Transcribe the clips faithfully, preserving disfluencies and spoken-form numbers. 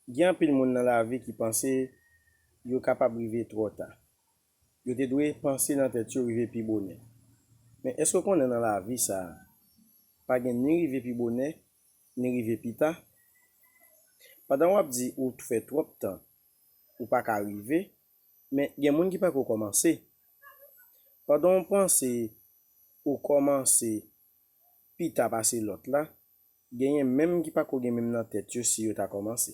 Gen anpil moun nan lavi ki panse yo kapab rive twò ta. Yo te dwe panse nan tèt yo rive pi bonè. Men èske w konnen nan lavi sa a, pa gen ni rive pi bonè, ni rive pi ta? Pandan w ap di ou fè twòp tan, ou pa ka rive, men gen moun ki pako kòmanse. Pandan w panse ou kòmanse pi ta pase lòt la, genyen menm ki pako gen menm nan tèt yo si yo ta kòmanse.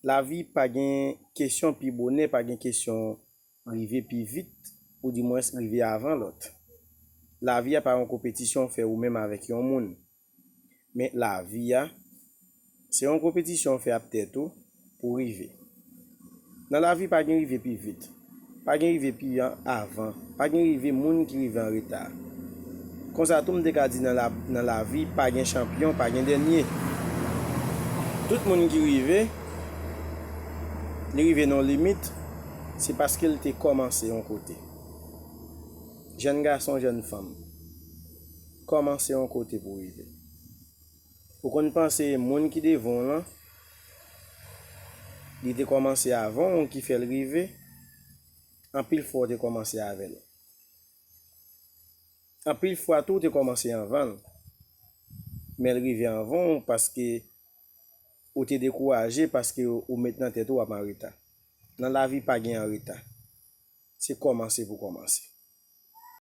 Lavi pa gen kesyon pi bonè, pa gen kesyon rive pi vit, oudimwens rive avan lòt. Lavi a pa yon konpetisyon w fè ou menm avèk yon moun. Men lavi a, se yon konpetisyon w fè ak tèt ou pou w rive. Nan lavi, pa gen rive pi vit, pa gen rive pi an- avan, pa gen rive moun ki rive an reta. Konsa tou, m te ka di nan la, nan lavi, pa gen chanpyon, pa gen dènye. Tout moun ki rive, li rive nan yon limit, se paske l te kòmanse yon kote. Jèn gason, jèn fanm, kòmanse yon kote pou w rive. Ou konn panse moun ki devan w lan, li te kòmanse avan w ki fè l rive? Anpil fwa w te kòmanse avè l. Anpil fwa tou w te kòmanse anvan l. Men l rive anvan w paske ou te dekouraje, paske ou met nan tèt ou w ap an reta. Nan lavi pa gen an reta. Se kòmanse pou kòmanse.